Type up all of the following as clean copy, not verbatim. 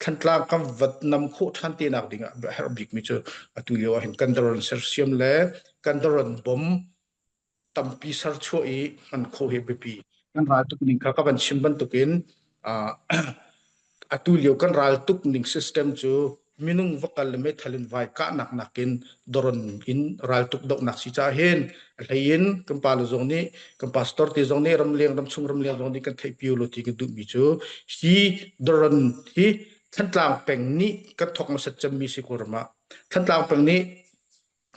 Thantlang kan vat nam khawh ṭhan te nak ding ah a herh bikmi cu atu lio ah hin kan daron sersiam le kan daron bom tampi serchuah i hman khawh hi biapi. Kan ral tuk ning kha ka van chim bantukin uh, atu lio kan ral tuk ning system cu minung va kal le meithal in vai kahnak nakin doron in raltuk dohnak si caah hin a hlei in kan pa le zong nih kan pastor te zong nih ramleng ramchung ramleng zong nih kan theih piu lo ti kan duhmi cu hi doron hi Thantlang peng nih kan thok hmasat cemmi si Kawlram ah Thantlang peng nih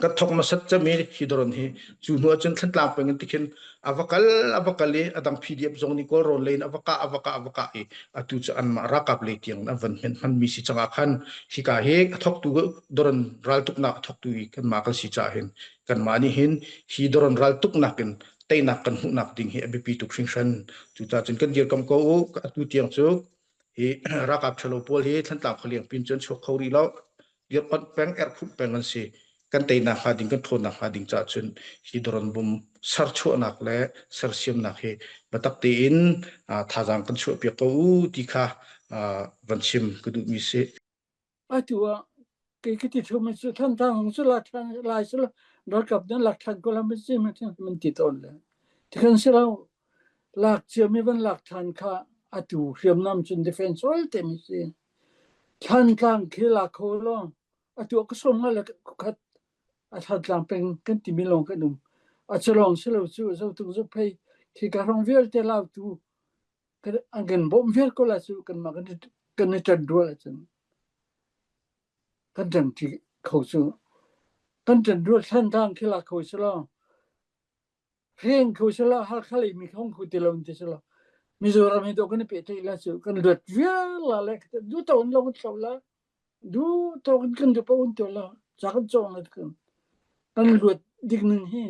Ka thok hmasat cem i hi doron hi cu hnu ahcun Thantlang peng in tikhin a va kal a va kal i a dang PDF zong nih Kawlrawn lei in a va kah a va kah a va kah i atu cu anmah ralkap lei tiang an van hman hmanmi si cang ah khan hika hi a thoktu doron raltuknak a thoktu i kanmah kan si caah hin kanmah nih hin hi doron raltuknak in teinak kan hmuhnak ding hi a biapi tuk hringhran. Cucaah cun kan dirkam ko u atu tiang cu hi ralkap ṭhalo pawl hi Thantlang khualiang pin cun chuak kho rih lo. Dirhpanh peng, erhkhumh peng an si. Kan teinak hnga ding, kan ṭhawnnak hnga ding caah cun hi doronbum serchuahnak le sersiamnak hi biatak tein thazaang kan chuahpiak ko u ti kha van chim ka duhmi si. Atu ah kei ka ti thum cu Thantlang hung cu lak ṭhan lai cu ralkap nan lak ṭhan ko la man si man ti tawn le. Tikhan si lo lak ciami van lak ṭhan kha atu hriamnam cun defense ol te mi si. Thlantlang khi la kho law atu ah ka sawm nga le khat a Thlantlang peng kan timi lawng kan um. A cu lawng si lo cu Zotung Zophei khika hrawng vialte lautu an kan bawmh vial ko lai cu kanmah kan kan i ṭan rual ahcun kan ṭanṭi kho cu. Kan ṭan rual Thlantlang khi la kho si law Hreng kho sila Halkha lei mi khong kho ti lo ti sila Mizoram hi to kan i pehtlaih la cu kan luat vial la le du to in lo kan thlo la du to kan kan du pa un to la ca kan cawng la kan kan luat dik ning hi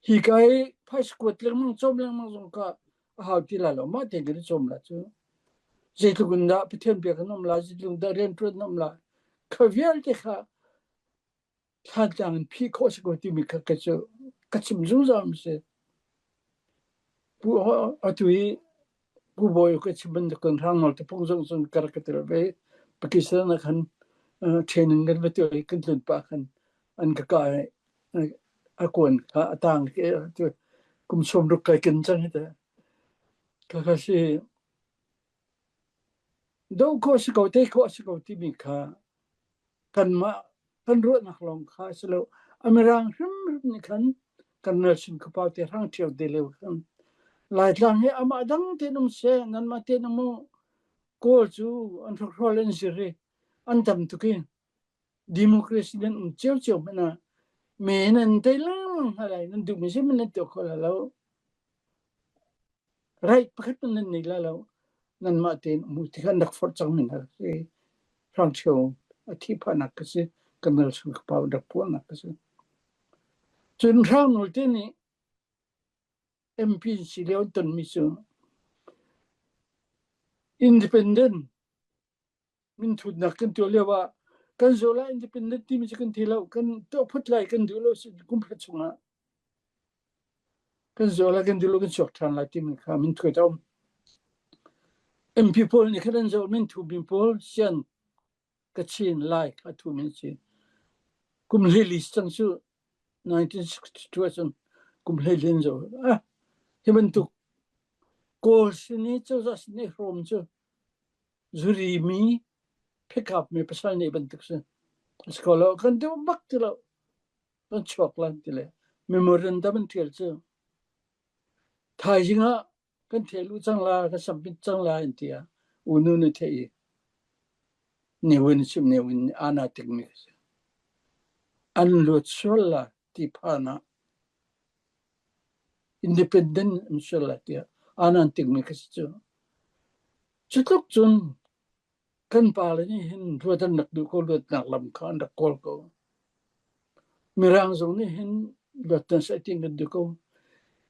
hi kai phai squat lengmang chom lengmang zong ka a hau ti la lo ma te kan chom la cu zeitluk in dah Pathian bia kan um la zeitluk dah rian tuan um la kha vialte kha Thlantlang in phih khawh si ko timi kha ka cu ka chim zungzal mi si. Pu atu i Pu Bawi ka chim bantukin Hrangnawl tapung zong cun ka rak ka tel ve. Pakistan ah khan training kan va tuah i kan tlun pah khan an ka kah i a kuan kha a tang kum 60 kai ken cang hi teh. Khakha si doh khawh si ko tei khawh si ko timi kha kanmah kan ruahnak lawng kha a si lo. A mirang hrimhrim nih khan kan Nelson khuapau te hrang ṭhio te lio khan Laitlang hi amah dang tein um seh, nanmah tein um u. Kawl cu an hrokhrawl an zir i an tam tuk i democracy nan um ciocio hmanh ah me nan tei lengmang hna lai, nan duhmi zeihmanh nan tuah kho lai lo. Right pakhat hmanh nan nei lai lo. Nanmah tein um u ti kha an rak forh cangmi hna si. Hrangcheu a thih phahnak ka si. Ka nal chung ka pau rak puahnak ka si. Cun Hrangnawl te nih MP si lio an tonmi cu independent minthutnak kan tuah lio ah kan zaw lai independent timi cu kan thi lo kan tuah phut lai kan duh lo kum khat chungah kan zaw lai kan duh lo kan chuak ṭhan lai timi kha minthut a um. MP pawl nih khan an zoh minthu mi pawl sian Kachin Lai kha thu min si. Kum hlili cang cu 1962 ahcun kum hleilin zo ah hi bantuk Kawl sin i cozah sin i hrawm cu zuri mi phekap mi pasal nih bantuk si a si ko lo kan duh bak ti lo kan chuak lan ti le memorandum an ṭial cu thaizing ah kan theh lu cang la kan submit cang la an ti ah unu nih theih i Ne Win chim Ne Win nih ana tik mi a si an luat sual la ti phan ah independent an sual la tiah anan tik mi kha si cu Cu tluk cun kan pale nih hin ruat an rak duh ko, luatnak lam kha an rak kawl ko. Mirang zong nih hin luat nan seh ti an duh ko.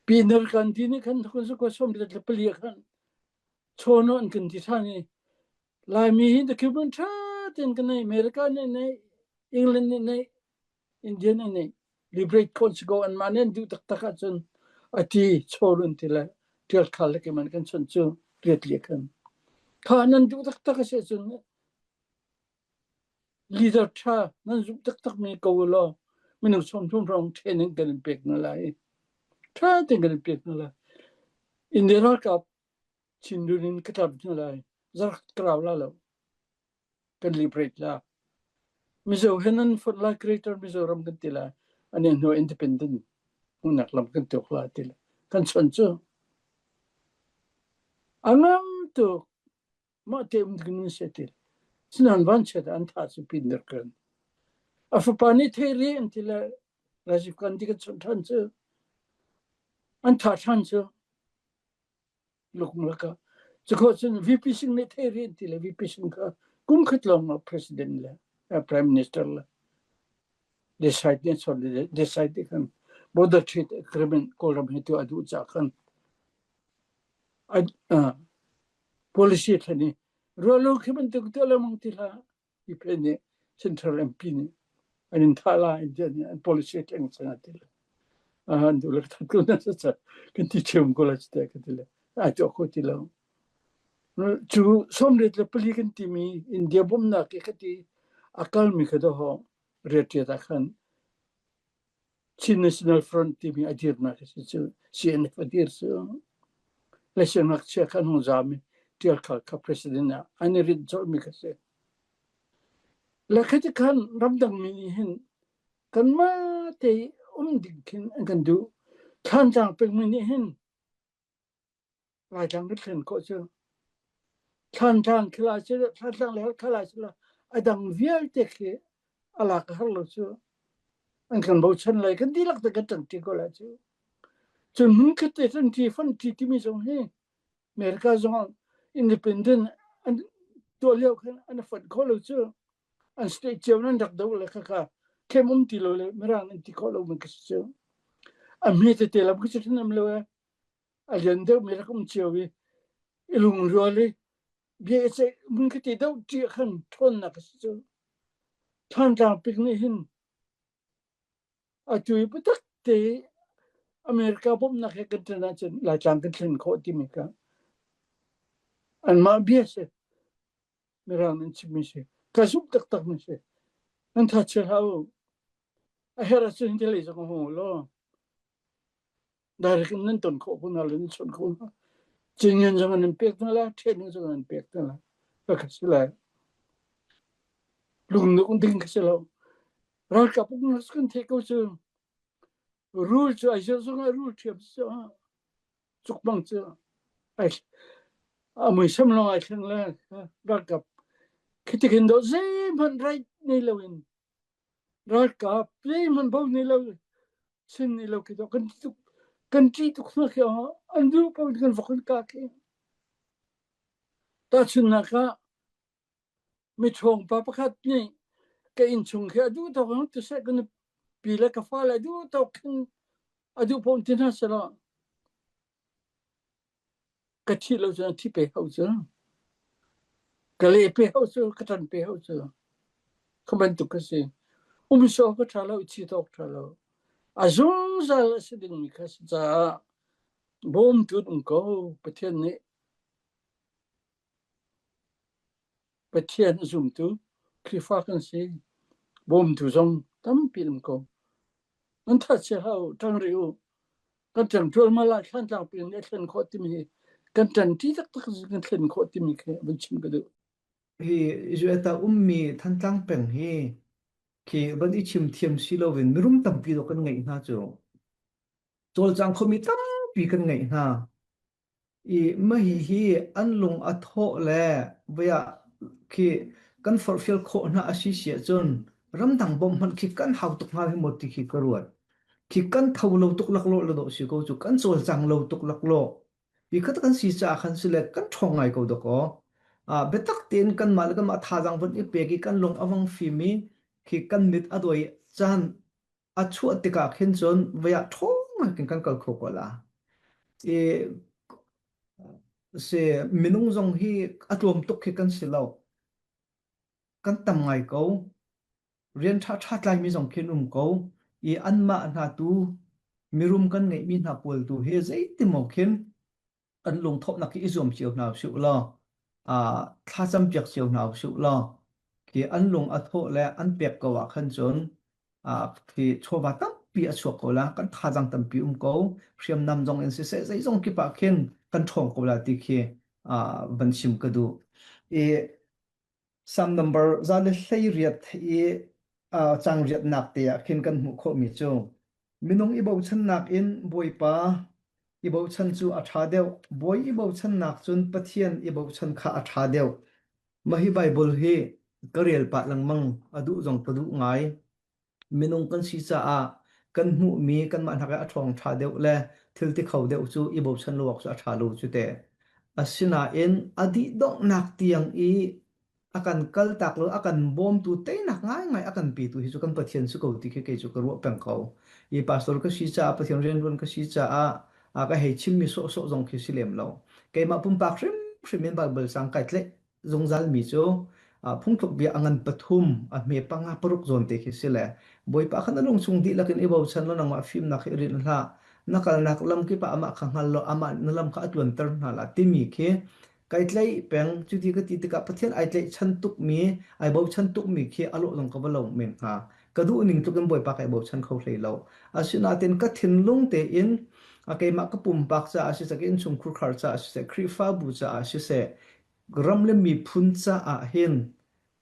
Pinar kan ti nih khan kun su 44 ah khan chawn an kan ti ṭhan i Laimi hi document ṭha tein kan nei, America nih nei, England nih nei, India nih nei, liberate khawh si ko anmah nih an duh taktak ahcun a ti chawl an ti le ṭial khal le keimah nih kan chawnh cu riat li khan. Kha nan duh taktak a si ahcun leader ṭha nan zumh taktakmi ko u law minung 30 hrawng training kan in pek hna lai. Ṭha tein kan in pek hna lai. India ralkap Chinrun in ka tlap hna lai. Zarak ka rau la lo. Kan liberate la. Mizo he nan fonh lai Greater Mizoram kan ti lai. Ani hnu independent hmuhnak lam kan tuak la ti le. Kan chon cu. A ngam tuk. Mah te um ding se ti. Sinan van chiat an tha cu pin der kan. A fapa nih thei ri an ti le Rajiv Gandhi kan chon than cu. An tha than cu. Lukmulak ah. Cukhawh cun VP Singh nih thei rih an ti le VP Singh kha kum khat lawng ah president le prime minister le decide nih chon le decide nih khan border trade agreement Kawlram he tu a duh ca khan policy thlen i ruahlo khi bantuk tuah lengmang ti hlah. Ukraine nih Central MP nih an in thah la India nih an policy thleng cang a ti le an duh le that ko na sa kan ti ṭhiam ko la te ka ti le ai tuah kho ti lo cu sawmriat le pali kan timi India bawmhnak ke khati a kalmi kha doho riaṭiat ah khan Chin National Front timi a dirnak a si cu CNF a dir cu le siangngakchia kha an hung zaam i Tial Khal kha president ah an i rinh colhmi kha si. Le khati khan ramdang mi nih hin kanmah te um ding khin an kan duh. Thlantlang pengmi nih hin Laitlang kan thlen khawh cu Thlantlang khi lai cu Thlantlang le Halkha lai cu a dang vialte khi a lak a har lo cu an kan bochan lai kan dihlak te kan ṭangṭi ko lai cu. Cun hmunkhat te ṭanṭi fonṭi timi zong hi America zong independent an tuah lio khan an i fonh kho lo cu. An state cio nan rak doh le khakha khem um ti lo le Mirang an ti khawh lo mi ka si cu. A hme tete lam khi cu than lo e. A lian deuhmi rak um cio i i lungrual i bia i ceih hmun khati deuh ṭih khan ṭhawnnak a si cu. Thantlang pik nih hin atu i biatak te America bawmhnak he kan ṭan ahcun Laitlang kan thlen khawh timi kha anmah bia si. Mirang an chimmi si. Ka zumh taktakmi si. Nan tha chia hlah u. A herh ahcun hin thil ei zong hung u law. Direct in nan ton khawh ko hna le nan chawnh khawh hna. Cingen zong an in pek hna lai, ṭhen zong an pek hna lai. Ka si lai. Lungnuk ding ka si lo. Ralkap uknak kan theih ko cu. Rul cu ai zong ah rul ṭhiam si cuk bang cu ai a muisam lawng ai thleng le ralkap khitikin do zeihmanh right nei loin Ralkap zeihmanh bo nei lo sin nei lo khi kan tuk kan ṭih tuk hna khi an duh paoh in kan vok an kah khi. Tahchunhnak ah miṭhawng pa pakhat nih ka innchung khi a duh tawk in tiseh ka nupi le ka fale a duh tawk khin a duh paoh in ti hna sehlaw Ka thih lo cun a thi pe hau cu. Ka le pe hau cu, ka ṭan pe hau cu. Kha bantuk ka si. Umsawh ka ṭha lo, i chit awk ṭha lo. A zungzal a si dingmi kha si caah bawmtu um ko. Pathian nih Pathian a zumtu Khrihfa kan si. Bawmtu zong tampi um ko. Nan thatchia hlah u, ṭang rih u. Kan ṭang ṭualmal ah Thlantlang peng nih a thlen khawh timi hi kan ṭanṭi taktak kan thlen khawh timi khi vun chim ka duh. Hi Israel ummi Thantlang peng hi khi van i chim thiam si loin mirum tampi dawh kan ngeih hna cu. Cawlcang khomi tampi kan ngeih hna. I mah hihi an lung a thawh le voi ah khi kan forhfial khawh hna a si si ahcun ramdang bawmh hmanh khi kan hau tuk hnga hi maw ti khi ka ruat. Khi kan tho lo tuk laklawh le dawh si ko cu kan cawlcang lo tuk laklawh. Hi kha kan si caah khan si le kan ṭhawng ngai ko dawkaw. Ah biatak tein kanmah le kanmah thazaang von i pek i kan lung a vang fim i khi kan mit a doi caan a chuah tikah khin cun voi ah ṭhawng ngai khin kan kal kho ko la. I si minung zong hi a tlawm tuk khi kan si lo. Kan tam ngai ko. Rian ṭhaṭha tlaimi zong khin um ko. I anmah hna tu mirum kan ngeihmi hna pawl tu hi zeitimaw khin an lungthawhnak hi i zuam cio hna usih law. Thlacam piak cio hna usih law khi an lung a thawh le an pek ko ah khan cun khi chawva tampi a chuak ko la, kan thazaang tampi um ko, hriamnam zong in siseh zeizong kip ah khin kan ṭhawng ko la ti khi van chim ka duh. I Psalm number 118 i cang riatnak te ah khin kan hmuh khawhmi cu minung i bochannak in Bawipa i bochan cu a ṭha deuh, bawi i bochannak cun Pathian i bochan kha a ṭha deuh. Mah hi Baibal hi ka rel pah lengmang, a duh zong ka duh ngai. Minung kan si caah kan hmuhmi kanmah hnak i a ṭhawng ṭha deuh le thil ti kho deuh cu i bochan lo awk cu a ṭha lo cu teh. Asinain a dih donghnak tiang i a kan kaltak lo, a kan bawmtu teinak ngaingai a kan petu hi cu kan Pathian si ko ti khi kei cu ka ruah peng ko. I pastor ka si caah, Pathian rianṭuan ka si caah a ka hei chimmi sawhsawh zong khi si lem lo. Keimah pumpak hrimhrim in Baibal sang kai tlaih zungzal mi cu phungthluk bia a ngan pathum a hme panga paruk zawn te khi si le Bawipa kha na lungchung dihlak in i bochan law nangmah fimnak hi i rinh hlah na kalnak lam kip ah amah kha hngal law amah na lam kha a tluanter hna la timi khi kai tlaih peng. Cuti ka ti tikah Pathian ai tlaihchan tukmi ai bochan tukmi khi a lawh zong ka va lo men hnga. Ka duh ning tluk in Bawipa kai bochan kho hlei lo. Asinain ka thinlung tein a keimah ka pumpak caah siseh, ka innchungkhur khar caah siseh, Khrihfabu caah siseh, ram le miphun caah hin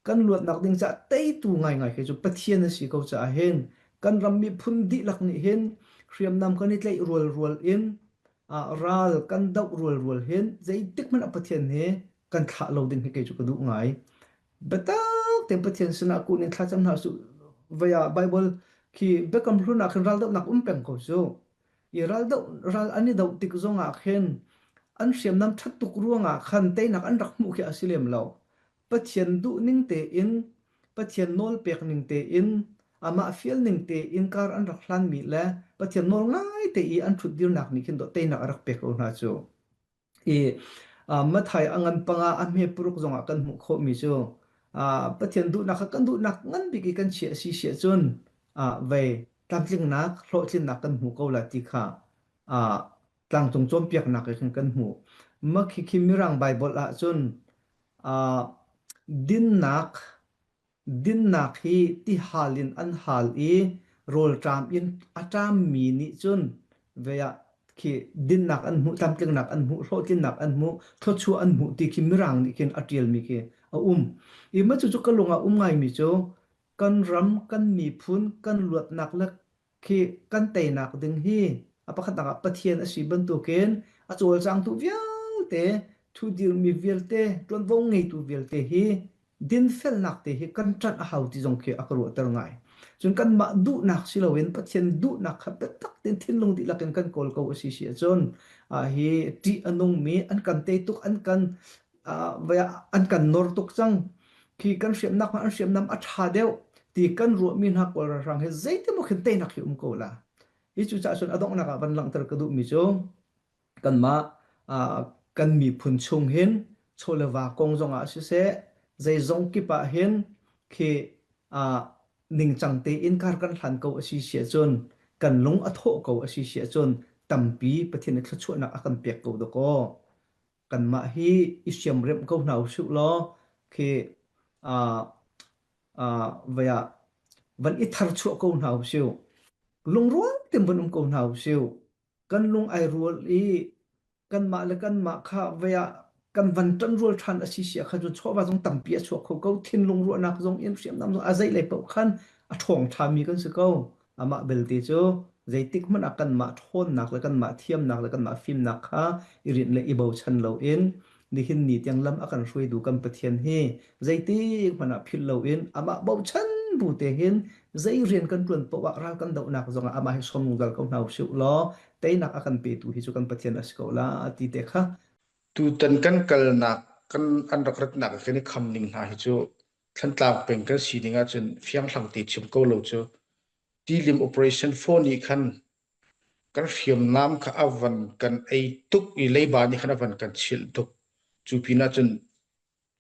kan luatnak ding caah teitu ngaingai khi cu Pathian a si ko caah hin kan ram miphun dihlak nih hin hriamnam kan i tlaih rualrual in ral kan doh rualrual hin zeitik hmanh ah Pathian hi kan thlah lo ding hi kei cu ka duh ngai. Biatak tein Pathian sinah kun in thlacam hna su vei ah Bible khi biakam hlun ah khin ral dohnak um peng ko cu. I ral doh ral an i doh tik zong ah khin an hriamnam ṭhat tuk ruangah khan teinak an rak hmuh khi a si lem lo. Pathian duhning tein, Pathian nawlpek ning tein, amah fial ning tein kar an rak hlanmi le Pathian nawl ngai te i an ṭhutdirnak nih khin teinak a rak pek ko hna cu. I Matthai a ngan panga a hme paruk zongah kan hmuh khawhmi cu Pathian duhnak kha kan duhnak ngan bik i kan chiah si siah cun vei tlamtlingnak hlawhtlinnak kan hmu ko la ti kha tlangcung cawnpiaknak i khin kan hmuh. Mah khikhi Mirang Baibal ahcun dinnak dinnak hi tihal in an hal i rawlṭam in a ṭammi nih cun vei ah khi dinnak an hmuh, tlamtlingnak an hmuh, hlawhtlinnak an hmuh, thluachuah an hmuh ti khi Mirang nih khin a ṭialmi khi a um. I mah cucu ka lung ah um ngaimi cu kan ram, kan miphun, kan luatnak le khi kan teinak ding hi a pakhatnak ah Pathian a si bantukin a cawlcangtu vialte, thudirmi vialte, ṭuanvo ngeitu vialte hi dinfelnak te hi kan ṭanh a hau ti zong khi a ka ruahter ngai. Cun kanmah duhnak si loin Pathian duhnak kha biatak tein thinlung dihlak in kan kawl ko a si si ahcun hi ṭih a nungmi an kan tei tuk an kan an kan nor tuk cang khi kan hriamnak an hriamnam a ṭha deuh ti kan ruahmi hna kawl ralhrang he zeitin khin teinak hi um ko la hi cu caah cun a donghnak ah van langhter ka duhmi cu kanmah kan miphun chung hin chawleva kong zongah siseh zeizong kip ah hin khi ningcang tein kar kan hlan ko a si si ahcun kan lung a thawh ko a si si ahcun tampi Pathian nih thluachuahnak a kan pek ko dakaw kanmah hi i siamremh ko hna usih law khi vai ah van i tharchuah ko hna usih lungrual tein van um ko hna usih kan lung ai rual i kanmah le kanmah kha vai ah kan van ṭanrual ṭhan a si sia kha cun chawva zong tampi a chuak kho ko thinlung ruahnak zong in hriamnam zong a zei lei paoh khan a ṭhawng ṭhami kan si ko Amah belte cu zeitik hmanh ah kanmah ṭhawnnak le kanmah thiamnak le kanmah fimnak kha i rinh le i bochan loin nihin ni tiang lam a kan hruaitu kan Pathian hi zeitik hmanh ah philh loin amah bochan bu te hin zei rian kan ṭuan paoh ah ral kan dohnak zongah amah hi sawm zungzal ko hna usih law teinak a kan petu hi cu kan Pathian a si ko la ti te kha. Tutan kan kalnak kan an rak ratnak kan i kham ning hna hi cu Thantlang peng kan sining ahcun fianghlang te chim ko lo cu tilim operation 4 nih khan kan hriamnam kha a van kan ei tuk i leiba nih khan a van kan chilh tuk. Cu pin ahcun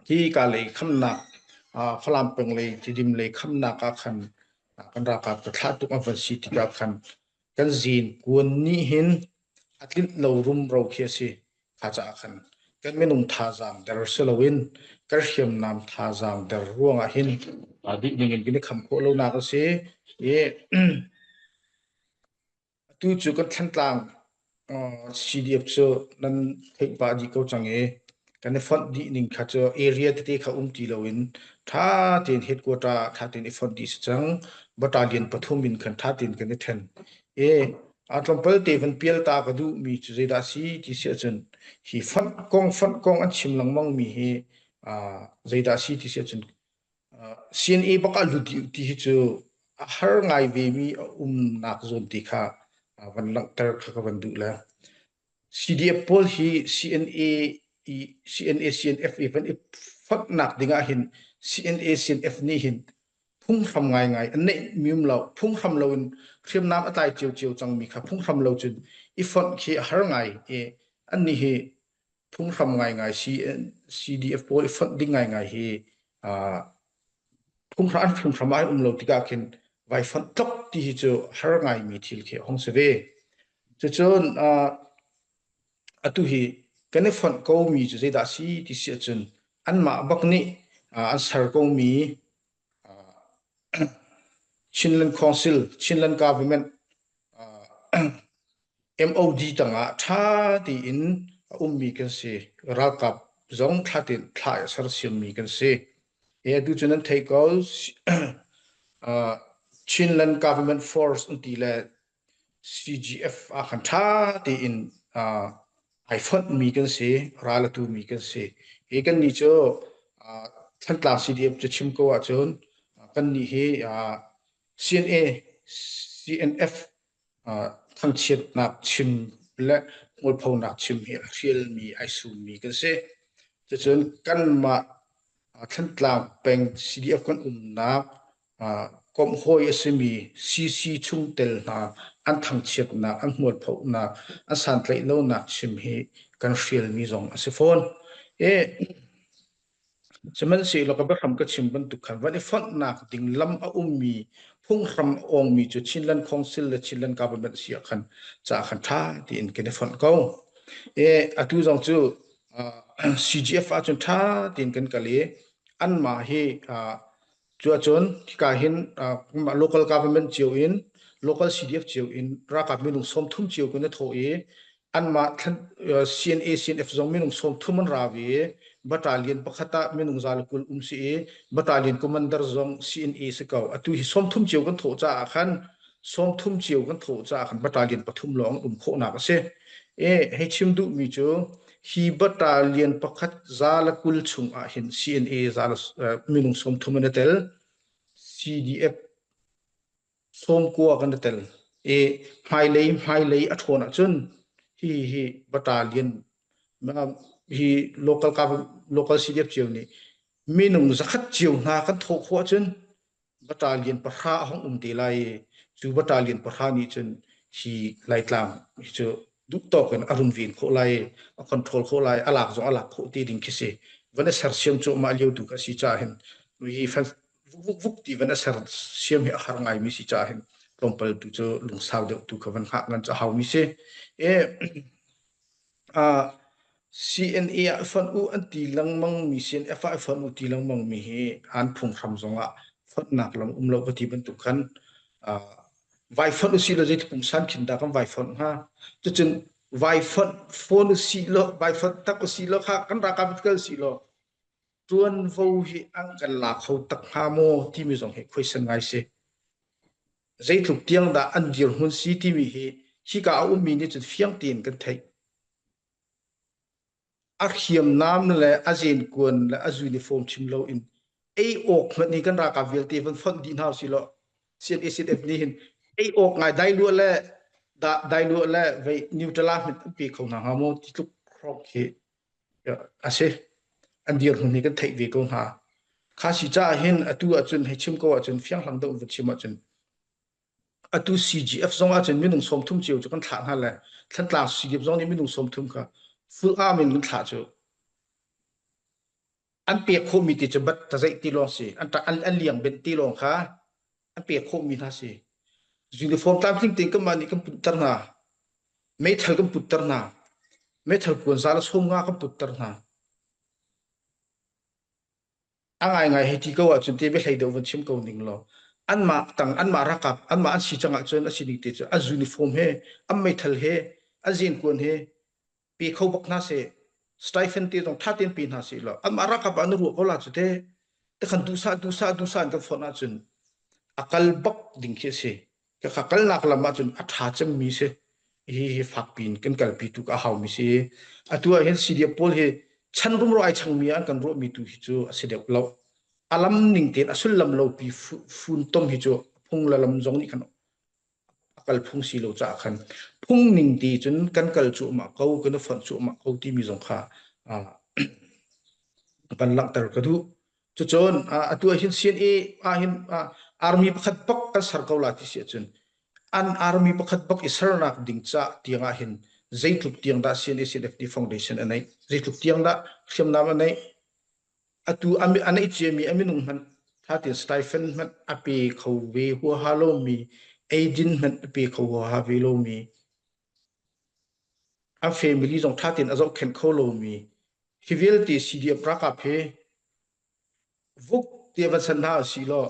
hi ka lei khamnak Falam peng lei Tidim lei khamnak ah khan kan ralkap ka thlah tuk a van si tikah khan kan zin kuan nih hin a tlinh lo rumro khi a si. Kha caah khan. Kan minung thazaang der si loin kan hriamnam thazaang der ruangah hin dih ning in kan i kham khawh lonak a si. I Atu cu kan Thlantlang CDF cu nan theih pah dih ko cang i kan i fonh dih ning kha cu area tete kha um ti loin ṭha tein headquarter ah ṭha tein i fonh dih si cang. Battalion pathum in khan ṭha tein kan i ṭhen. I a tlawmpal te van pial ta ka duhmi cu zeidah a si ti si ahcun hi fonh kong fonh kong an chim lengmang mi hi zeidah a si ti si ahcun CNA bak ah lut dih ti hi cu a har ngai vemi a umnak zawn ti kha van langhter kha ka van duh le CDF pawl hi CNA i CNA CNF i van i fonhnak ding ah hin CNA CNF nih hin phunghram ngaingai an neih mi um lo phunghram lo in hriamnam a tlai ciocio cangmi kha phunghram lo cun i fonh khi a har ngai i annih hi phunghram ngaingai CDF pawl i fonh ding ngaingai hi phunghram an phunghram ah um lo tikah khin vai fonh tlok ti hi cu har ngaimi thil khi a hung si ve. Cucun atu hi kan i fonh ko mi cu zeidah si ti si ahcun anmah bak nih an ser ko mi Chinland Council, Chinland Government MOD tangah ṭha tein a ummi kan si. Ralkap zong thla tein thla a sersiammi kan si. E atu cu nan theih ko Chinland Government Force an ti le CGF ah khan ṭha tein ai fonhmi kan si, ral a tumi kan si. Hi kan nih cu Thantlang CDF cu chim ko ahcun kan nih hi CNA, CNF thangchiatnak chim le hmualphonak chim hi a hrialmi ai summi kan si. Cucun kanmah Thantlang peng CDF kan umnak komhhawi a simi CC chungtel hna an thangchiatnak, an hmualphonak, an santlaih lonak chim hi kan hrialmi zong a si fawn. I Sihmanhsehlaw ka biahram ka chim bantuk khan van i fonhnak ding lam a ummi phunghram a awngmi cu Chinland Council le Chinland Government si ah khan ca khan ṭha tiin kan i fonh ko. E, atu zong cu uh, CGF ahcun ṭha tiin kan kal i anmah hi uh, Cu ahcun hika hin local government cio in local CDF cio in ralkap minung 30 cio kun a thawh i anmah CNA CNF zong minung 30 an ra ve i battalion pakhat ah minung 120 um si i battalion commander zong CNA si ko. Atu hi 30 cio kan thawh caah khan 30 cio kan thawh caah khan battalion pathum lawng um khawhnak a si. E hei chim duhmi cu hi battalion pakhat 120 chung ah hin CNA za minung 30 an i tel CDF 90 kan i tel i hmailei hmailei a ṭhawn ahcun hi hi battalion hi local local CDF cio nih minung 100 cio hna kan thawh khawh ahcun battalion pahra a hung um te lai i cu battalion pahra nih cun hi Laitlang hi cu duh tawk in a runven khawh lai i a control khawh lai a lak zong a lak khawh te ding khi si van a sersiam cuahmah lio tu kha si caah hin hi fan vuk vuk ti van a sersiam hi a har ngaimi si caah hin tlawmpal tu cu lungsau deuh tu kha van hngah ngan cu a haumi si e CNA ah i fonh u an ti lengmang mi CNF ah i fonh u ti lengmang mi hi an phunghram zongah fonhnak lam um lo ka ti bantuk khan vai fonh usih law zeiti pungsan khin dah kan vai fonh hnga? Cucun vai fonh fawn usih law vai fonh tak usih law kha kan ralkap kal usih law ṭuanvo hi an kan la kho tak hnga maw timi zong hi khuaisan ngai si. Zeitluk tiang dah an dirhmun si timi hi hika a ummi nih cun fiang tein kan theih. A hriamnam le a zenkuan le a uniform chim loin ei awk hmanh hi kan ralkap vialte van fonh dih hna usih law CNA nih hin ei awk ngai dailuah le da dailuah le vei neutral hmanh an pe kho hna hnga maw ti tluk hrawng khi a si. An dirhmun hi kan theih ve ko hna. Kha si caah hin atu ahcun hei chim ko ahcun fianghlang deuh in va chim ahcun atu CGF zong ahcun minung 30 cio cu kan thlah hna le Thantlang CGF zong nih minung 30 kha full arm in kan thlah cu an pek khawhmi ti cu bat tazeih ti lawng si an an, an liang benh ti lawng kha an pek khawhmi hna si uniform tlamtling tein kanmah nih kan putter hna meithal kan putter hna. Meithal kuan za le 50 kan putter hna. A ngaingai hei ti ko ahcun te biahlei deuh van chim ko ning law anmah tang anmah ralkap anmah an si cang ahcun a sining te cu an uniform he an meithal he an zenkuan he pe kho bak hna seh stipend te zong ṭha tein pe hna seh law anmah ralkap ah na ruah ko la cu te te khan duhsah duhsah duhsah in kan fonh ahcun a kal bak ding khi a si. Khakha kalnak lam ahcun a ṭha cemmi si. Hi hi fakpi in kan kalpi tu a haumi si. Atu ah hin CDF pawl hi chan rumro ai changmi an kan ruahmi tu hi cu a si deuh lo. A lam ning tein a sullam lo pi funtom hi cu phung le lam zong nih khan a kal phung si lo caah khan phung ning ti cun kan kal cuahmah ko kan i fonh cuahmah ko timi zong kha van langhter ka duh. Cucun atu ah hin CNA ah hin army pakhat bak kan ser ko la ti si ahcun an army pakhat bak i sernak ding ca tiang ah hin zeitluk tiang dah CNA CNFD Foundation a neih zeitluk tiang dah hriamnam a neih atu a neih ciami a minung hmanh tha tein stipend hmanh a pe kho ve huaha lomi eidin hmanh a pe kho huaha ve lomi a family zong tha tein a zohkhenh kho lomi Hi vialte CDF ralkap hi vuk ti van san hna usih law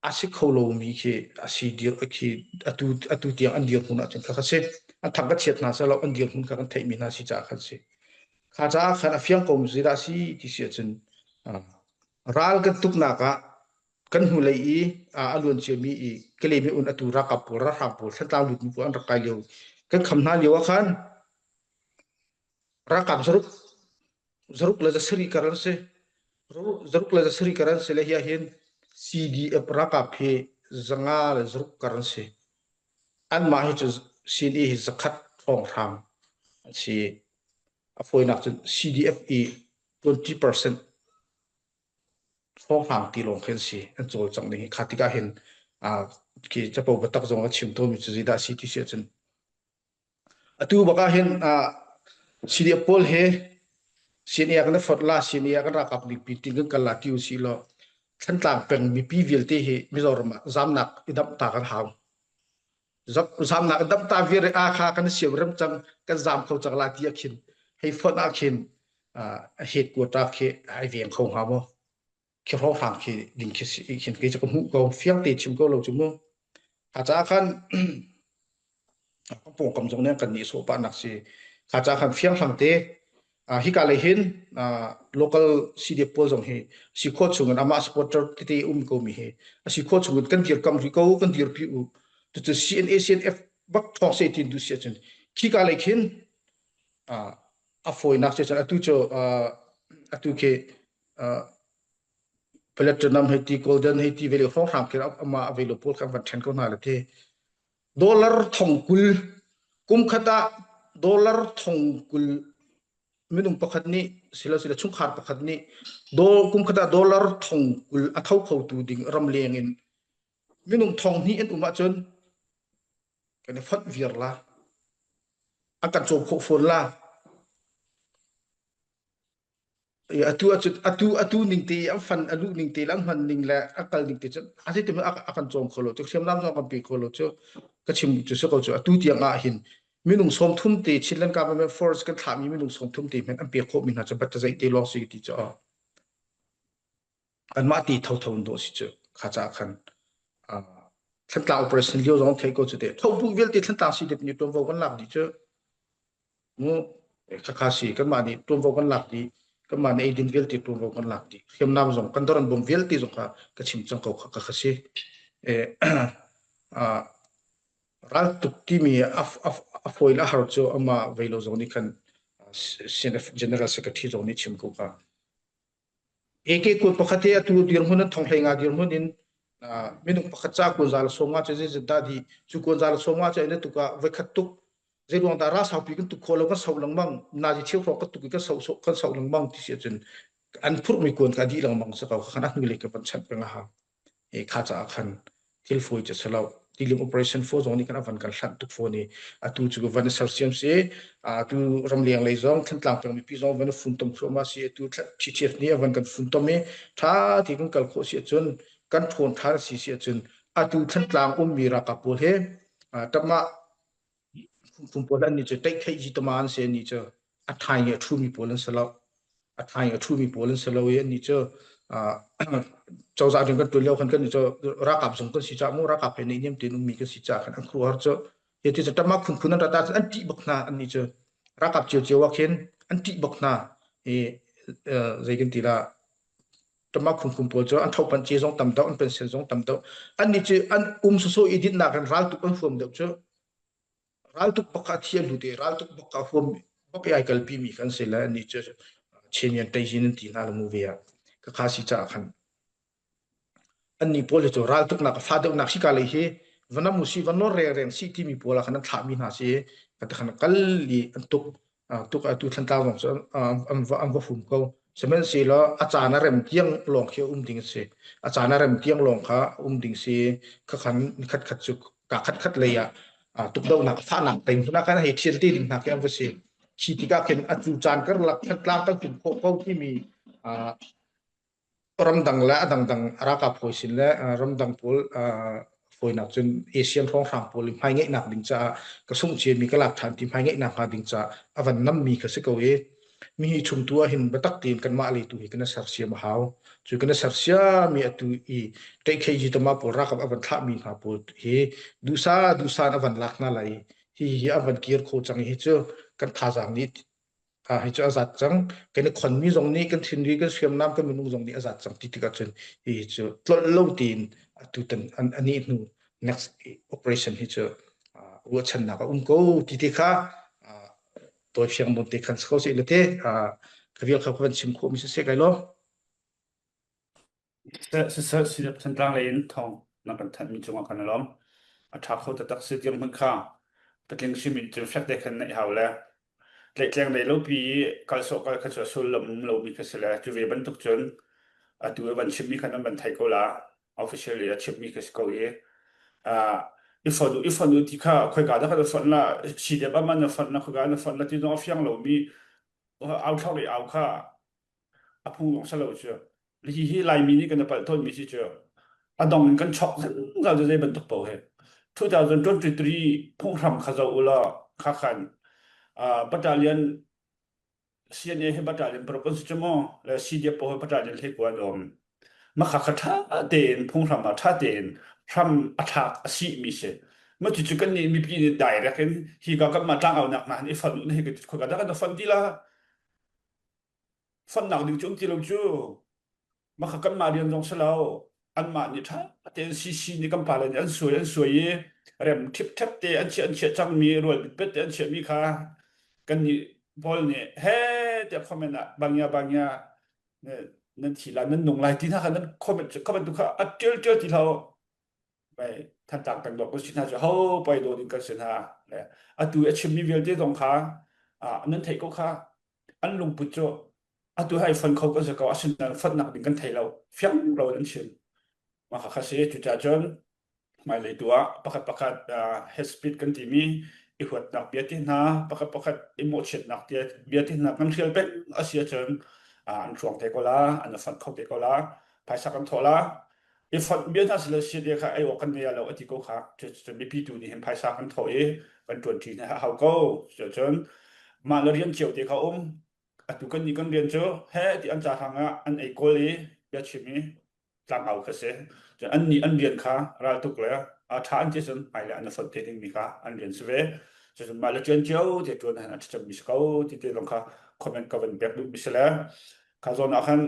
a si kho lomi khi a si dir khi atu atu tiang an dirhmun ahcun kha kha si. An thang ka chiat hna seh lo an dirhmun kha kan theihmi hna si caah khan si. Kha caah khan a fiang ko mi zeidah a si ti si ahcun ral kan tuknak ah Kan hnulei i a luan ciami i Kalay un atu ralkap pawl ralhrang pawl Thantlang lutmi pawl an rak kai lio kan kham hna lio ah khan ralkap zaruk zaruk le zasarih kar an si. Zaruk le zasarih kar an si le hi ahhin CDF ralkap hi zanga le zaruk kar an si. Anmah hi cu CNA hi zakhat hrawnghrang an si. A fawinak cun CDF i 20% Hlawhhlang ti lawng khi an si. An cawlcangh ning hi kha tikah hin khi capo biatak zong a chim tawnmi cu zeidah a si ti si ahcun atu bak ah hin CDF pawl hi CNA kan i fonh la CNA kan ralkap ningpi tin kan kal la ti usih law Thantlang peng mipi vialte hi Mizoram ah zamnak i damh ta kan hau. Zamnak damh ta viar a kha kan siam rem cang kan zam kho cang la ti ah khin hei fonh ah khin a headquarter khi ai veng kho hnga maw khi hrawnghrang khi ding khi si khin kei cu ka hmuh ko fiang te chim ko lo cu mu kha caah khan kan pawngkam zong nih kan nih sawh pah nak si kha caah khan fiang hlang te Hika lei hin local CDF pawl zong hi si khawh chung in amah supporter tete um ko mi hi a si khawh chung in kan dirkam rih ko kan dirpi u tucu CNA CNF bak thawng se tin du si ahcun khika lei khin a fawinak si cun atu cu atu khi Platinum hei ti golden hei ti vele hrawnghrang khi amah a velo pawl kan van ṭhen ko hna le ti Dollar thong 20 kum khat ah dollar thong 20 minung pakhat nih silo sile chungkhar pakhat nih kum khat ah dollar thong 20 a tho khotu ding ramleng in minung thong hnih an um ahcun kan i fonh viar la a kan cawm khawh fawn la. Atu atu atu ning te an fan a luh ning te le an hman ning le a kal ning te cu a ti a a kan cawm kho lo cu hriamnam zong kan pe kho lo cu ka chim cu si ko cu atu tiang ah hin minung 30 te Chinland government force kan thlahmi minung 30 te hmanh an pek khawhmi hna cu bat zei te lawng si ti cu anmah ti thotho in dawh si cu kha ca khan Thantlang operation lio zong thei ko cu te thobu vialte Thantlang si dep ni tuanvo kan lak dih cu Mu khakha si kanmah nih ṭuanvo kan lak dih kanmah nih eidin vialte ṭuanvo kan lak dih hriamnam zong kan doran bom vialte zong kha ka chim cang ko kha ka si raltuk timi a fawi le a har cu amah vei lo zong nih khan CNF General Secretary zong nih chim ko ka AK kut pakhat hi atu dirhmun in thonghlei nga dirhmun in minung pakhat ca kun za le 50 cu zeizat dah di cu kun za le 50 cu ina tuk ah voikhat tuk zeiruang dah ra saupi kan tuk kho lo kan so lengmang nazi cheu hrawk kan tuk i kan so kan so lengmang ti si ahcun an phurhmi kuan kha dih lengmang si ko khan a hnulei ka van chanh peng a hau e kha caah khan thil fawi cu si lo tilim operation fo zong nih kan avan kan hlanh tuk fawn i atu cu van sersiam si atu ramleng lei zong Thantlang peng mipi zong van funtom thluahmah si atu TTF nih avan kan funtom i tha ti kan kal khawh si ahcun kan ṭhawn ṭhan si si ahcun atu Thantlang ummi ralkap pawl he. Tamah phung pawl an nih cu teih theih ji tama an si an nih cu a thai nge thu mi pawl an si lo. A thai nge thu mi pawl an si lo i an nih cu cozah rian kan tuan lio khan kan nih cu ralkap zung kan si caah mu ralkap he neihniam tein ummi kan si caah khan an khuaruahhar cu hi ti cu tama khun khun an rat ahcun an ṭih bak hna an nih cu ralkap ciocio ah khin an ṭih bak hna i zei kan ti la tama khun khun pawl cu an thopanh ce zong tam deuh an pension zong tam deuh an nih cu an um soso i dinnak in raltuk an huam deuh cu raltuk bak a thi an lut i raltuk bak a huam bak i ai kalpi mi kan si le an nih cu Chin Teijin an ti hna lo mu ve ah ka kha si caah khan Annih pawl hi cu raltuknak a fah deuhnak hika lei hi va nam usih va nawr rengreng sih timi pawl ah khan an thlahmi hna si i kha khan kal i an tuk tuk atu Thantlang zong cu an va an va hum ko. Sihmanhsehlaw a caan a rem tiang lawng khi a um ding a si. A caan a rem tiang lawng kha a um ding si. Khakhan nikhat khat cu ka khat khat lei ah tukdohnak a fahnak peng hmun ah khan hei thial te ding hna khi an va si. Khi tikah khin atu caan karlak Thantlang kan tum khawh ko timi Ramdang le a dangdang ralkap hawi sin le ramdang pawl fawinak cun Asian hrawnghrang pawl i hmai ngeihnak ding caah ka sungh ciami ka lak ṭhan ti hmai ngeihnak hnga ding caah a van nammi kha si ko i mi hi chung tu ah hin biatak tein kanmah lei tu hi kan i sersiam a hau. Cu kan i sersiam i atu i ṭeihkheiji tama pawl ralkap a van thlahmi hna pawl hi duhsa duhsa in a van lak hna lai i hi hi a van kir kho cang i hi cu kan thazaang nih hi cu a zat cang. Kan i khonmi zong nih kan thinri kan hriamnam kan minung zong nih a zat cang ti tikah cun hi cu tlolh lo tein atutan an ani hnu next operation hi cu ruahchannak a um ko ti te kha tawi fiang nawn te khan si ko seh le te ka vial kha ka van chim khawh mi si se kai lo. Siseh Thantlang lei in thawng na kan thanhmi cungah kan i lawm. A ṭha kho taktak si dirhmun kha patling hrim in cun fek te khan neih hau le tlaihtleng nei lopi i kal sawh kal kha cu a sullam um lomi kha si le cu ve bantuk cun atu i van chimmi khan an van thei ko la officially a chimmi kha si ko i i fonh u i fonh u ti kha khoika dah kan i fonh la CDF ah man na fonh la khoika na fonh la ti zong a fiang lomi au thlok i au kha a phung zong si lo cu hi hi Laimi nih kan i palh tawnmi si cu a dong in kan chok zungzal cu zei bantuk paoh hi 2023 phunghram kha zoh u law kha khan battalion CNA hi battalion paruk an si cu maw le CDF paoh hi battalion hlei an um makha kha ṭha tein phunghram ah ṭha tein hram a thlak a sih mi si ma cucu kan nih mipi nih direct in hi ka kan mah tlangaunak hna hin i fonh u na hi ka dah kan fonh ti la Fonhnak ding cu um ti lo cu. Mah kha kanmah rian zong si lo. Anmah nih ṭha tein CC nih kan pale nih an suai an suai i rem ṭhipṭhep te an chiah an chiah cangmi rual bitbet te an chiahmi kha kannih pawl nih he tiah comment ah bangya bangya nan thi lai nan nung lai ti hna kha nan comment comment tu kha a ṭial ṭial ti hlah u. Mei Thantlang peng dawt kan si hna cu ho poi dawt in kan si hna. Atu a chimmi vialte zong kha nan theih ko kha an lungput cu atu hai fon kho kan si ko asinain fonnak ding kan thei lo fiang lo in an chim mah kha kha si cucaah cun hmailei tu ah pakhat pakhat head speed kan timi i huatnak bia te hna pakhat pakhat i mawhchiatnak bia te hna kan hrial peng a si ahcun an hruang te ko la an fonh kho te ko la phaisa kan thawh la i fonh bia hna sile si te kha ei awk kan ngei lo a ti ko kha cucun mipi tu nih hin phaisa kan thawh i kan ṭuanṭi hna a hau ko cucun mah le rian cio te kha um atu kan nih kan rian cu he ti an ca hrang ah an ei kawl i bia chim i tlangau kha si cun an nih an rian kha raltuk le a ṭha an ti cun hmai le an fonh te dingmi kha an rian si ve cucun mah le ṭuan cio te ṭuan han a ṭhacammi si ko ti te zong kha comment ka van pek duhmi si le kha zawn ah khan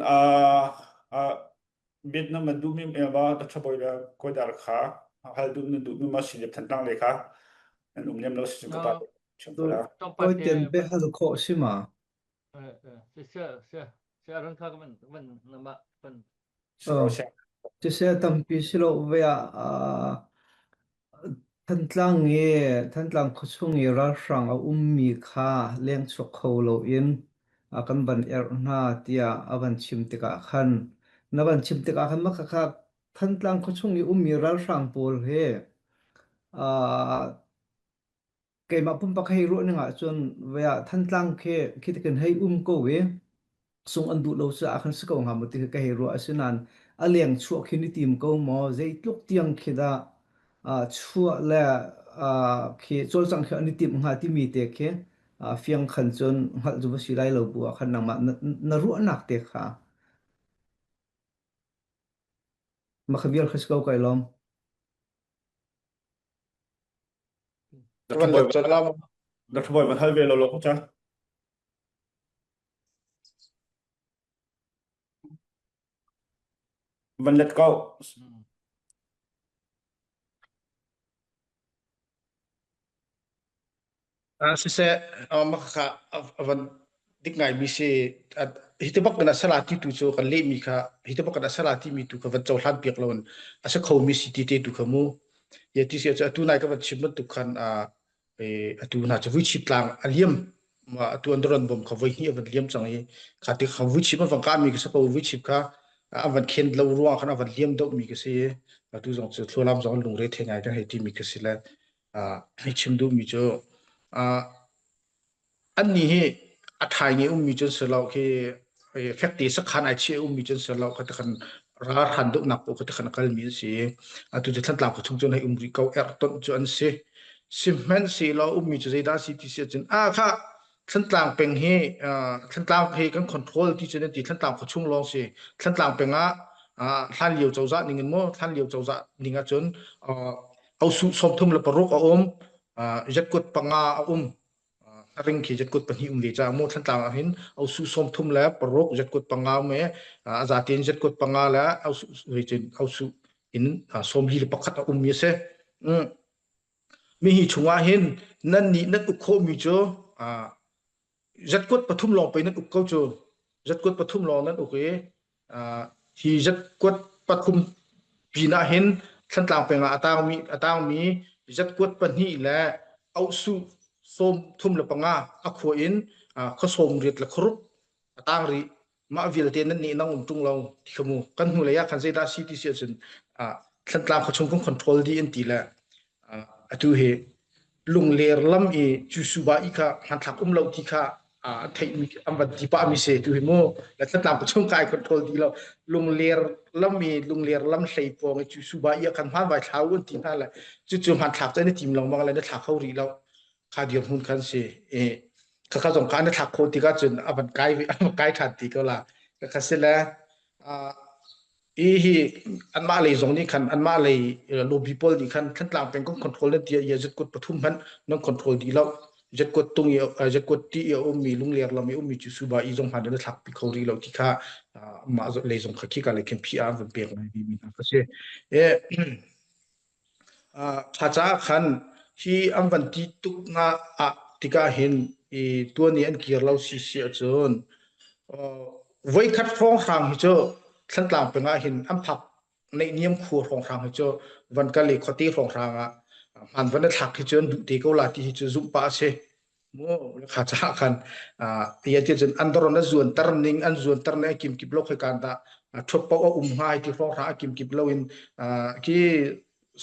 Vietnam an duhmi va Thabawi le Kawidar kha hal duh nan duhmi ma si Thantlang le kha nan um lem lo si ka pa chim ko la. Kawi be hal khawh si ma? Siseh tampi si lo ve ah Thantlang i Thantlang khuachung i ralhrang a ummi kha lengchuak kho loin a kan van erh hna tiah a van chim tikah khan na van chim tikah khan mah khakha Thantlang khuachung i ummi ralhrang pawl he aa keimah pumpak hei ruah ning ahcun vei ah Thantlang khi khi tikin hei um ko i sung an duh lo caah khan si ko hnga maw ti khi ka hei ruah asinain a leng chuah khi ni tim ko maw zeitluk tiang khi dah uh, chuah le khi cawlcangh khi an i timh hnga timi te khi fiang khan cun hngalh cu va si lai lo bu ah khan nangmah na ruahnak te kha mah kha vial kha si ko kai lawm. Dr. Bawi Dr. Bawi van hal ve lo lo ko ca. Van let ko. Siseh, mah kha a van dik ngaimi si. Hi ti bak in a sala ti tu cu kan lehmi kha hi ti bak in a sala timi tu kha van cohlan piak lo in a si khomi si ti te tu kha mu. Ye ti si cu atu nai ka van chim bantuk khan atu hna cu vuichip tlang a liam atu an ron bom kha voi hnih a van liam cang i kha ti kha vuichip an van kahmi ka si ko vuichip kha an van khen lo ruang khan a van liam deuhmi ka si atu zong cu thlualam zong lungre the ngai kan hei timi ka si le hei chim duhmi cu annih hi a thai nge ummi cun si lo khi fekte sakhan ai chiah ummi cun si lo kha ti khan ralhran deuhnak paoh kha ti khan a kalmi an si. Atu cu Thantlang khuachung cun hei um rih ko erh tonh cu an si. Sihmanhsehlaw ummi cu zeidah a si ti si ahcun ah kha Thantlang peng hi Thantlang hi kan control ti cun an ti Thantlang khuachung lawng si. Thantlang peng ah hlan lio cozah ning in maw hlan lio cozah ning ahcun osu 36 a um zatkut panga a um ring khi zatkut pahnih um ve caah mu Thantlang ah hin osu 36 zatkut panga um i a zatein zatkut panga le osu osu in 41 a um mi a si. Mi hi chungah hin nan nih nan uk khawhmi cu Zatkuat pathum lawng pei nan uk ko cu. Zatkuat pathum lawng nan uk i hi zatkuat pathum pinah hin Thantlang peng ah a tangmi a tangmi zatkuat pahnih le auhsuh 35 a khua in khua sawm riat le khuarup a tang rih. Mah vialte nan nih nang um ṭung lo ti kha mu. Kan hnulei ah khan zeidah a si ti si ahcun Thantlang khuachung kan control dih an ti le atu hi Lungler lam i Cusuba i kha hmanthlak um lo ti kha an theihmi an van ti pahmi si tu hi mu. Le Thantlang khuachung kai control dih lo. Lungler lam i Lungler lam hlei pawng i Cusuba i ah khan hmaan vai thla u an ti hna le cucu hmanthlak cu an i tim lengmang le na thla kho rih lo. Kha dirhmun khan si. I khakha zong kha na thlak khawh tikah cun a van kai a van kai ṭhan ti ko la. Khakha si le i hi anmah lei zong nih khan anmah lei lobby pawl nih khan Thantlang peng kan control nan ti i zatkut pathum hmanh nan control dih lo. Zatkut tung i zatkut ti i a ummi lungler lam i ummi cu suba i zong hman na thlak pi kho rih lo ti kha mah lei zong kha khika lei khin phi an van pek lai mi hna kha si. Kha caah khan hi an van ti tuk hna ah tikah hin i tuan i an kir lo si si ahcun voikhat hrawnghrang hi cu Thantlang peng ah hin an phak neihniam khua hrawnghrang hi cu van kal i khuate hrawnghrang ah hmaan van i thlak hi cu an duh te ko la ti hi cu zumh pah a si. Mu kha caah khan ti ti cun an doron a zuanter ning an zuanter ning a kimkip lo khoi kan dah thup paoh a um hnga ti hrawng hra a kimkip lo in khi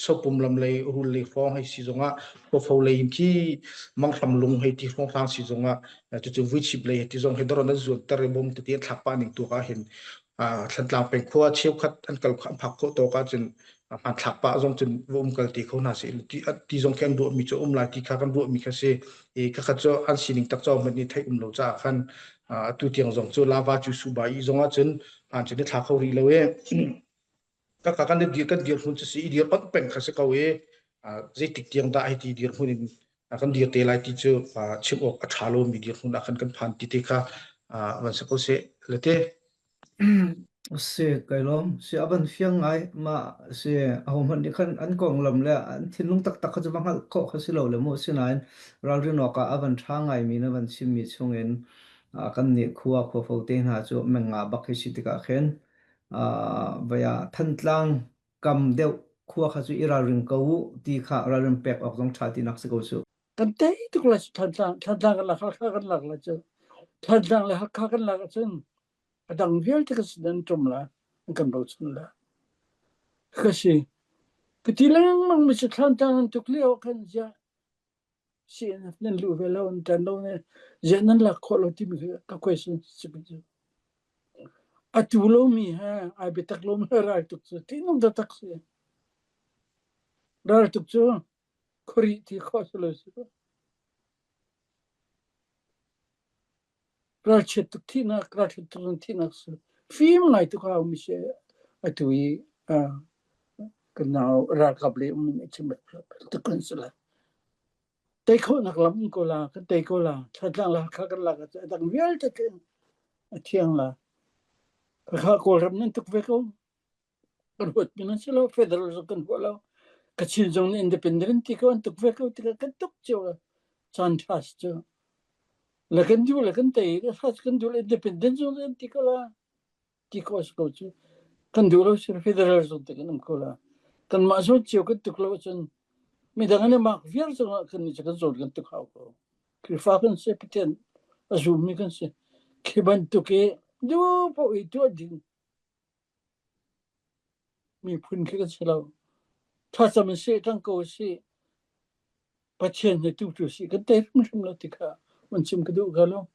sopum lam lei rul lei hrawng hei si zongah khuafo lei in khi manghram lung hei ti hrawng hrang si zongah cucu vuichip lei ti zong hi doron an zuanter i bom tete an thlak pah ning tuak ah hin Thlantlang peng khua cheukhat an kal an phak khawh tawk ahcun hmanthlak pah zong cun va um kal te kho hna seh ti ti zong khi an ruahmi cu um lai ti kha kan ruahmi kha si i khakhat cu an sining tak cu hmanh nih theih um lo caah khan atu tiang zong cu lava cu suba i zong ahcun hmaan cu ni thla kho rih lo i kaka kan dir kan dirhmun cu si i dir pang peng kha si ko i zeitik tiang dah hei ti dirhmun in kan dir te lai ti cu chim awk a ṭha lomi dirhmun ah khan kan phan ti te kha van si ko seh le te Si kai lawm si a van fiang ngai ma si aho hmanh nih khan an konglam le an thinlung taktak kha cu va hngalh khawh kha si lo le mu asinain ralrin awk ah a van ṭha ngaimi na van chimmi chungin kan nih khua khuafo te hna cu menga bak hi si tikah khin vai ah Thantlang kam deuh khua kha cu i ralring ko u ti kha ralrin pek awk zong ṭha tinak si ko su. Kan tei tuk lai cu Thantlang Thantlang kan lak Hakha kan lak lai cu Thantlang le Hakha kan lak ahcun a dang vialte kan sin an ṭum la an kan bochan la ka si ka ti lengmang mi cu Thantlang an tuk lio ah khan ziah CNF nan luh ve lo an ṭan lo ne ziah nan lak khawh lo timi khi ka question si cu a tu lomi he ai biatak lomi he ral tuk cu ṭihnung taktak si ral tuk cu. Khuari ti khawh si lo si. Ralchiat tuk thihnak, ralchiat tuk in thihnak si. Fim ngai tuk hau mi si atu i kan nau ralkap le um in chim tuk kan si lai. Tei khawhnak lam um ko la, kan tei ko la. Thantlang la kha kan lak a dang vialte ke a thiang la. Kha Kawlram nan tuk ve ko. Kan huat mi nan si lo, federal zong kan huat lo. Kachin zong nih independent ti ko an tuk ve ko tikah kan tuk cio la. Caan ṭha si cu. Le kan duh le kan tei, kan duh le independent zong an ti ko la. Ti ko si ko cu. Kan duh lo si federal zong te kan um ko la. Kanmah zawn cio kan tuk lo ahcun midang an i mak viar zong ah kan nih cu kan zawn kan tuk hau ko. Khrihfa kan si, Pathian a zummi kan si. Khi bantuk i duh paoh i tuah ding Miphun khi kan si lo. Thlacam in seh ṭang ko usih. Pathian he tu tu sih kan tei hrimhrim lo ti kha van chim ka duh ko lo.